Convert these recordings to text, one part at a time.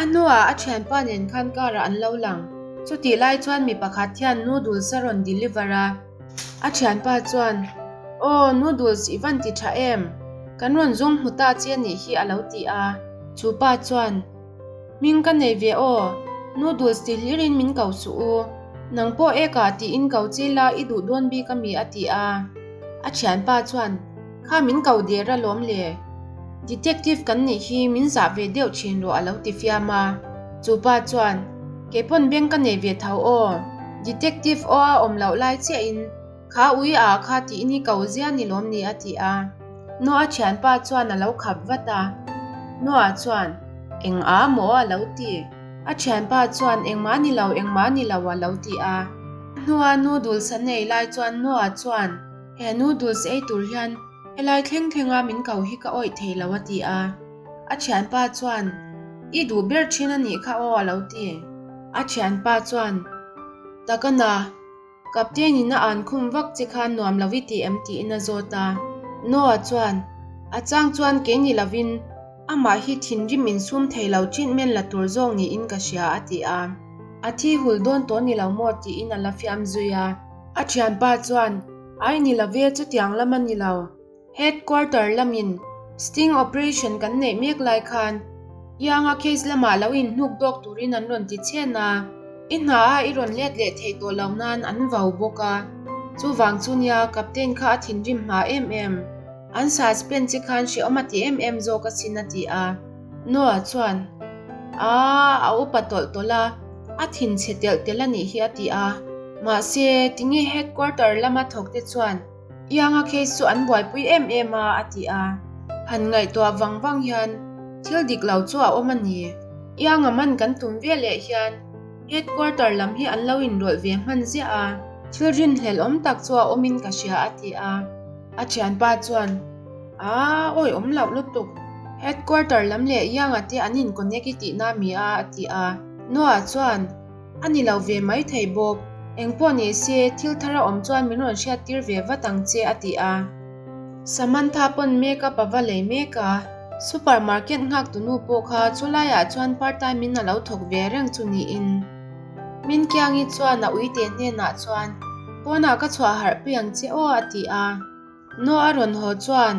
A hnuah a thianpa nen khan car ah an lo lang. Chutih lai chuan mi pakhat hian noodles a rawn deliver a. A thianpa chuan, Aw, noodles i van ti tha em? Kan rawn zawng hmu ta che anih hi a lo ti a. Chu pa chuan, Hming ka nei ve aw, noodles ti hlirin min ko suh u. Nang pawh eka tiin ko che la i duh dawn bik ami a ti a. A thianpa chuan, Kha min ko der a lawm le. Detective kan nih hi min zah ve deuh thin rawh a lo ti fiam a. Chu pa chuan, Kei pawn beng ka nei ve tho aw. Detective aw a awm loh lai chiahin kha ui a kha tiin i ko zia ni lawm ni a ti a. Noah thianpa chuan a lo khap vat a. Noah chuan, Eng a maw a lo ti. A thianpa chuan engmah ni lo engmah ni lo a lo ti a. Hnua noodles a nei lai chuan Noah chuan, He noodles ei tur hian helai thleng thlenga min ko hi ka awih thei lo a ti a. A thianpa chuan, I duh ber thin a nih kha aw a lo ti. A thianpa chuan, Takana, Captain in a an khum vak che khan nuam lo i ti em tiin a zawt a. Noah chuan, A chang chuan kei ni lovin amah hi thinrim insum thei lo treatment la tur zawk niin ka hria a ti a. A thi hul dawn tawh ni lo maw tiin a la fiam zui a. A thianpa chuan, Ai ni lo ve chutiang lam a ni lo. Headquarter lamin sting operation kan neih mek lai khan Ianga case lamah lo inhnuk dawk turin an rawn ti chhen a, i hna a i rawn let leh theih tawh loh nan an vau bawk a. Chuvang chu nia Captain kha a thinrim hma em em. An suspend che khan hrehawm a ti em em zawk asin a ti a. Noah chuan, Aa, a upa tawlh tawlh a, a thinchhe telh telh a nih hi a ti a. Mahse, tinge headquarter lama thawk te chuan Ianga case chu an buaipui em em a a ti a. Han ngaihtuah vang vang hian thil dik lo chu a awm a ni. Ianga man kan tum ve leh hian headquarter lam hi an lo inrawlh ve hman ziah a, thil rinhlelh awm tak chu a awmin ka hria a ti a. A thianpa chuan, Aa, awi awm loh lutuk. Headquarter lam leh Ianga te an in connect i tihna mi a a ti a. Noah chuan, A ni lo ve mai thei bawk. Engpawh ni se, thil thar a awm chuan min rawn hriat tir ve vat ang che a ti a. Samantha pawn makeup a va lei mek a, supermarket nghak tunu pawh kha chulaiah chuan part time in a lo thawk ve reng chu niin. Minkiangi chuan a uite hnenah chuan, Pawnah ka chhuah harh pui ang che aw a ti a. Noah a rawn haw chuan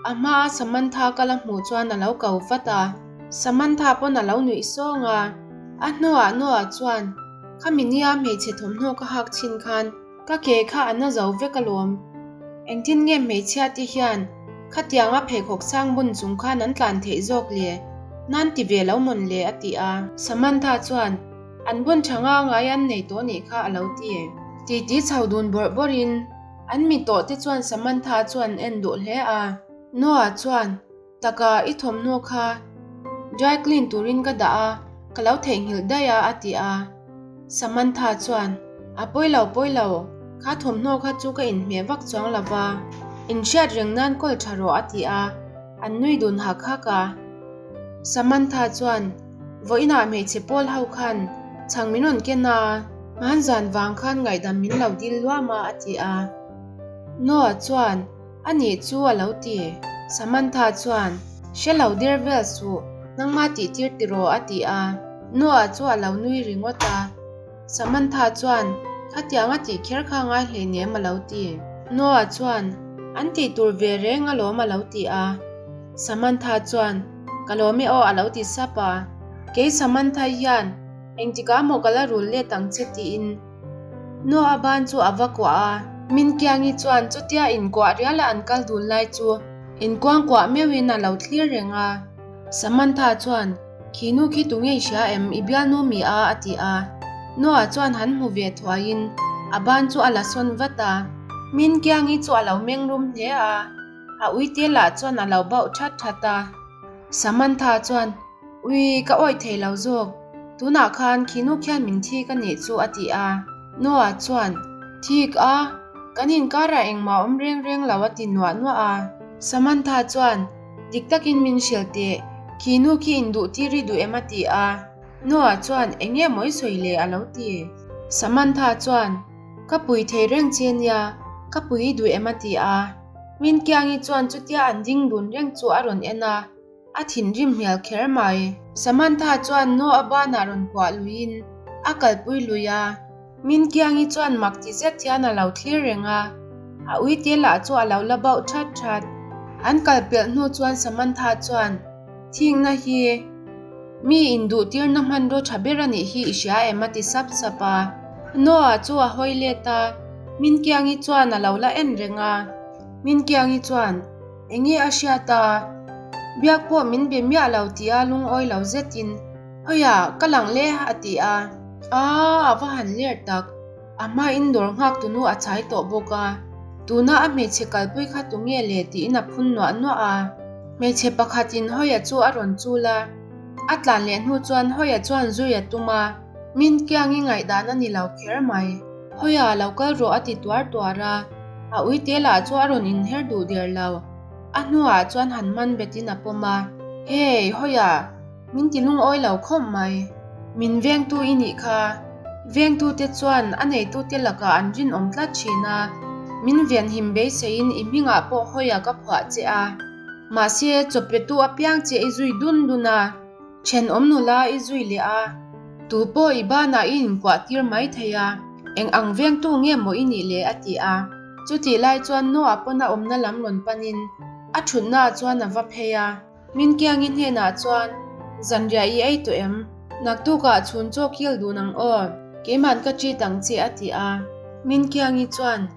a hmaa Samantha kal a hmuh chuan a lo ko vat a, Samantha pawn a lo nuih sawng a. A hnuah Noah chuan, Khami nia hmeichhe thawmhnaw ka hak chhin khan ka ke kha a na zo vek alawm. Engtin nge hmeichhia te hian khatianga pheikhawk sang bun chung khan an tlan theih zawk le? Nan ti ve lo mawn le a ti a. Samantha chuan, An bun tha nga ngai an nei tawh nih kha a lo ti. Titi chho dun bawrh bawrhin An mi tawh te chuan Samantha chu an en duh hle a. Noah chuan, Taka i thawmhnaw kha dry clean turin ka dah a, ka lo theihnghilh daih a a ti a. Samantha chuan, A pawi lo pawi lo, kha thawmhnaw kha chu ka inhmeh vak chuang lo va, inhriat reng nan kawl tha rawh a ti a, an nui dun hak hak a. Samantha chuan, Vawiinah hmeichhe pawl ho khan chhang min rawn ken a, hmanzan vang khan ngaihdam min lo dil luam a a ti a. Noah chuan, A nih chu a lo ti. Samantha chuan, Hre lo der vel suh, nangma tih tir tiraw a ti a. Noah chu a lo nui ringawt a. Samantha chuan, Khatiang a tih kher kha ngai hleinem a lo ti. Noah chuan, An tih tur ve reng alawm a lo ti a. Samantha chuan, Ka lawm e aw a lo ti sap a. Kei Samantha hian engtikah maw ka la rul let ang che tiin Noah ban chu a va kuah a. Minkiangi chuan chutia inkuah riala an kal dun lai chu inkuangkuah meuhin a lo thlir reng a. Samantha chuan, Khi nu khi tu ngei hria em i bialnu mi a a ti a. Noah chuan han hmu ve thuaiin a ban chu a la sawn vat a. Minkiangi chu a lo meng rum hle a. A uite lah chuan a lo bauh that that a. Samantha chuan, Ui, ka awih thei lo zawk. Tunah khan khinu khian min thik a nih chu a ti a. Noah chuan, Thik a, kan inkarah engmah awm reng reng lo a ti nuah nuah a. Samantha chuan, Dik takin min hrilh teh, khinu khi induh tir i duh em a ti a. Noah chuan, Eng nge maw i sawi le a lo ti. Samantha chuan, Ka pui thei reng che nia, ka pui i duh em a ti a. Minkiangi chuan chutia an ding dun reng chu a rawn en a. A thinrim hmel kher mai. Samantha chuan Noah banah rawn kuah luiin a kalpui lui a. Minkiangi chuan mak ti zet hian a lo thlir reng a, a uite lah chu a lo la bauh that that. An kal pelh hnu chuan Samantha chuan, Thingna hi mi induhtirna hmanraw tha ber a nih hi i hria em? a ti sap sap a. Noah chu a hawi let a, Minkiangi chuan a lo la en reng a. Minkiangi chuan, Enge a hriat a? Biak pawh min be miah lo tia lungawi lo zetin, Hawiah, ka lang le a ti a. Aaa, a va han ler tak. A hmain dawr nghak tunu a chhai tawh bawk a. Tuna a hmeichhe kalpui kha tunge le tiin a phun nuah nuah a. Hmeichhe pakhatin Hawia chu a rawn chul a. A tlan leh hnu chuan Hawia chuan zui a tum a. Min kiang i ngaihdan a ni lo kher mai. Hawia, lo kal rawh a ti tuar tuar a. A uite lah chu a rawn inher duh der lo. A hnuah chuan han man betin a pawm a. Hey, Hawia! Min ti lungawi lo khawp mai. Min vengtu i nih kha. Vengtute chuan a neitute lakah an rinawm tlat thin a. Min venhim beiseiin i hmingah pawh hawiah ka phuah che a. Mahse, chawpetu apiang che i zui dun dun a, thenawm nula i zui leh a. Tu pawh i banah i inkuah tir mai thei a, eng ang vengtu nge maw i nih le a ti a. Chutih lai chuan Noah pawn a awmna lam rawn panin a thutnaah chuan a va phei a. Minkiangi hnenah chuan, Zanriah i ei tawh em? Naktukah chhun chaw kil dun ang aw, keiman ka treat ang che a ti a. Minkiangi chuan,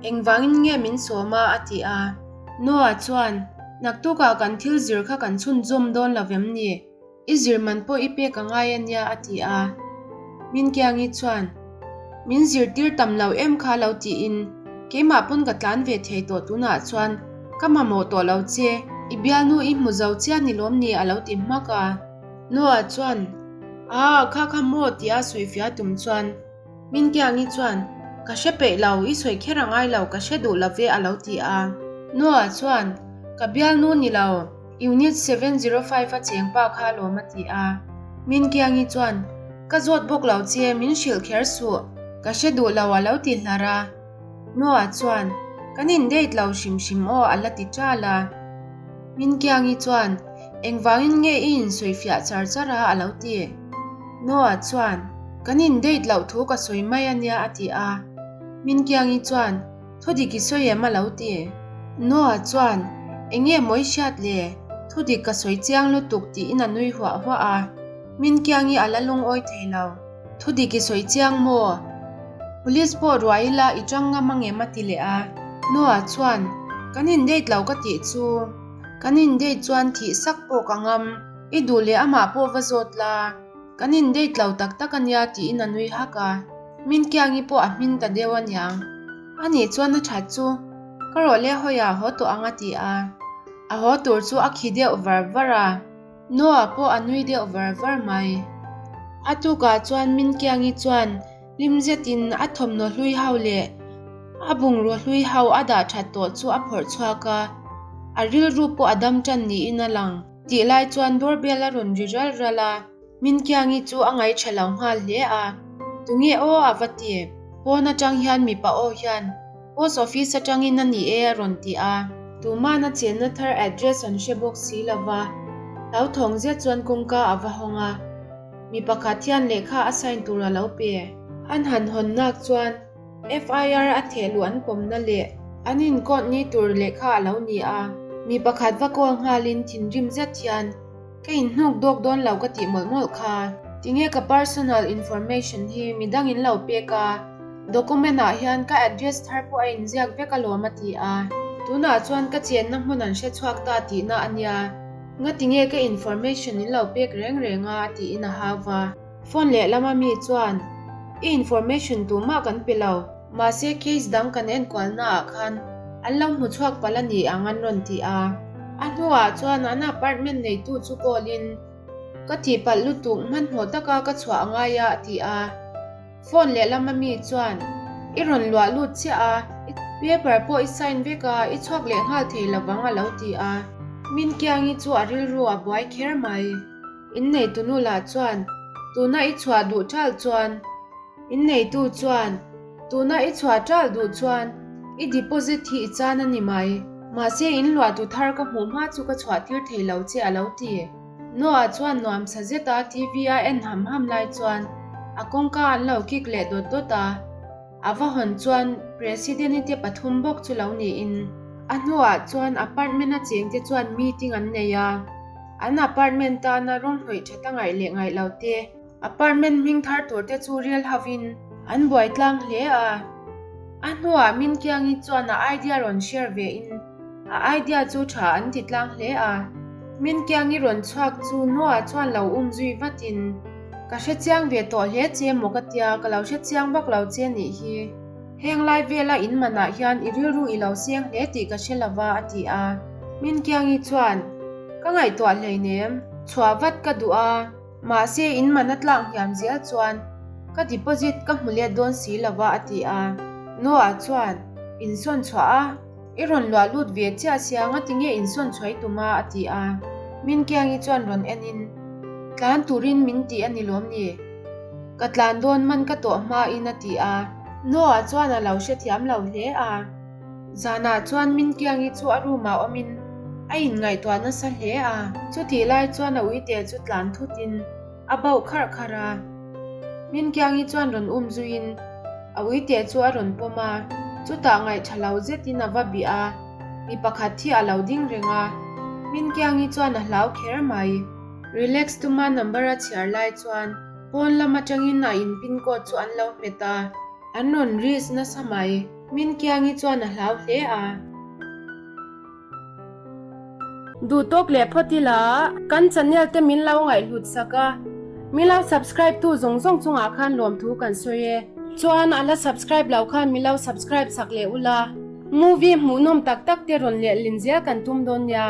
Engvangin nge min sawm a? a ti a. Noah chuan, Naktukah kan thil zir kha kan chhunzawm dawn lo vem ni? I zir man pawh i pek a ngai a nia a ti a. Minkiangi chuan, Min zirtir tam lo em kha lo tiin, keimah pawn ka tlan ve thei tawh tunah chuan ka mamawh tawh lo che, i bialnu i hmu zo chiah ni lawm ni a lo ti hmak a. Noah chuan, Aa, kha kha maw tia sawifiah tum chuan Minkiangi chuan, Ka hre peih lo, i sawi kher a ngai lo, ka hre duh lo ve a lo ti a. Noah chuan, Ka bialnu ni lo, Unit 705 a cheng pa kha alawm a ti a. Minkiangi chuan, Ka zawt bawk lo che, min hrilh kher suh, ka hre duh lo a lo ti hlar a. Noah chuan, Kan in date lo hrim hrim aw a la ti ṭal a. Minkiangi chuan, Engvangin nge i insawifiah char char a a lo ti. Noah chuan, Kan in date loh thu ka sawi mai a nia a ti a. Minkiangi chuan, Thudik i sawi em a lo ti. Noah chuan, Enge maw i hriat le? Thudik ka sawi chiang lutuk tiin a nui huah huah a. Minkiangi a la lungawi thei lo. Thudik i sawi chiang maw? Police pawh ruah ila i tang ngam angem a ti leh a. Noah chuan, Kan in date lo ka tih chu. Kan in date chuan thih sak pawh ka ngam. I duh leh amah pawh va zawt la. Kan in date lo tak tak a nia tiin a nui hak a. Minkiangi pawh a hmin ta deuh a niang. Anih chuan a that chu ka rawh leh hawiah a haw tawh ang a ti a. A haw tur chu a khi deuh var var a. Noah pawh a nui deuh var var mai. A tukah chuan Minkiangi chuan hlim zetin a thawmhnaw hlui ho leh a bungraw hlui ho a dah that tawh chu a phawrh chhuak a. A rilru pawh a dam tan niin a lang. Tih lai chuan doorbell a rawn ri ral ral a, Minkiangi chu a ngaihṭha lo nghal hle a. Tunge aw a va ti? Pawn aṭang hian mipa aw hian Post office aṭangin a ni e a rawn ti a. Tuman a chenna thar address an hre bawk si lo va, hlauthawng zet chuan kawngka a va hawng a. Mi pakhat hian lehkha a sign tur a lo pe. An han hawn nak chuan FIR a thehluh an pawmna leh an incourt ni tur lehkha a lo ni a, mi pakhat va call nghalin thinrim zet hian ka inhnuk dawk dawn lo ka tih mawlh mawlh kha. Tinge ka personal information hi midang in lo pek a, document ah hian ka address thar pawh a inziak vek alawm a ti a. Tunah chuan ka chenna hmun an hrechhuak ta tihna a nia, ngatinge ka information in lo pek reng reng a a tiin a hau va. Phone lehlama mi chuan, I information tumah kan pe lo, mahse case dang kan enkualna ah khan an lo hmu chhuak palh a ni ang an rawn ti a. A hnuah chuan an apartment neitu chu call in, Ka tihpalh lutuk hmanhmawh taka ka chhuah a ngai a a ti a. Phone lehlama mi chuan, I rawn luah lut chiah a, paper pawh i sign vek a, i chhuak leh nghal thei lovang a lo ti a. Minkiangi chu a rilru a buai kher mai. Inneitu nu lah chuan, Tuna i chhuah duh ṭal chuan. Inneitu chuan, Tuna i chhuah ṭal duh chuan i deposit hi i chan a ni mai. Mahse in luahtu thar ka hmuh hma chu ka chhuah tir thei lo che a lo ti. Noah chuan nuamsa zeta TV a en ham ham lai chuan a kawngka an lo kik leh dawt dawt a. A va hawn chuan President-i te pathum bawk chu lo niin a hnuah chuan apartment-a chengte chuan meeting an nei a. An apartment tana rawng hnawih that a ngaih leh ngaih lo te, apartment hming thar tur te chu rel hovin an buai tlang hle a. A hnuah Minkiangi chuan a idea rawn share ve in a idea chu tha an ti tlang hle a. Minkiangi rawn chhuak chu Noah chuan lo um zui vatin, Ka hre chiang ve tawh hle che maw ka tia, ka lo hre chiang vak lo che nih hi. Heng lai vela in manah hian i rilru i lo seng hle tih ka hre lova a ti a. Minkiangi chuan, Ka ngaihtuah hleinem, chhuah vat ka duh a, mahse in man a tlak hniam zel chuan ka deposit ka hmu let dawn si lova a ti a. Noah chuan, Insawn chhuah a, i rawn luah lut ve chiah sia ngatinge insawn chhuah i tum a a ti a. Minkiangi chuan rawn enin, Tlan turin min ti a ni lawm ni? Ka tlan dawn man ka tawh hmain a ti a. Noah chuan a lo hrethiam lo hle a. Zanah chuan Minkiangi chu a room ah awmin a inngaihtuah nasa hle a. Chutih lai chuan a uite chu tlan thutin a bauh kharh kharh a. Minkiangi chuan rawn um zuiin a uite chu a rawn pawm a. Chutah ngaihtha lo zetin a va bih a, mi pakhat hi a lo ding reng a. Minkiangi chuan a hlau kher mai. Relax tuma number a chhiar lai chuan pawn lam atangin a in pin code chu an lo hmet a, an rawn risk nasa mai. Minkiangi chuan a hlau hle a. Duh tawk leh phawt ila kan channel te min lo ngaihhlut sak a, min lo subscribe tu zawng zawng chungah khan lawmthu kan sawi e. Chuan a la subscribe loh khan min lo subscribe sak leh ula, movie hmuhnawm tak tak te rawn lehlin zel kan tum dawn nia.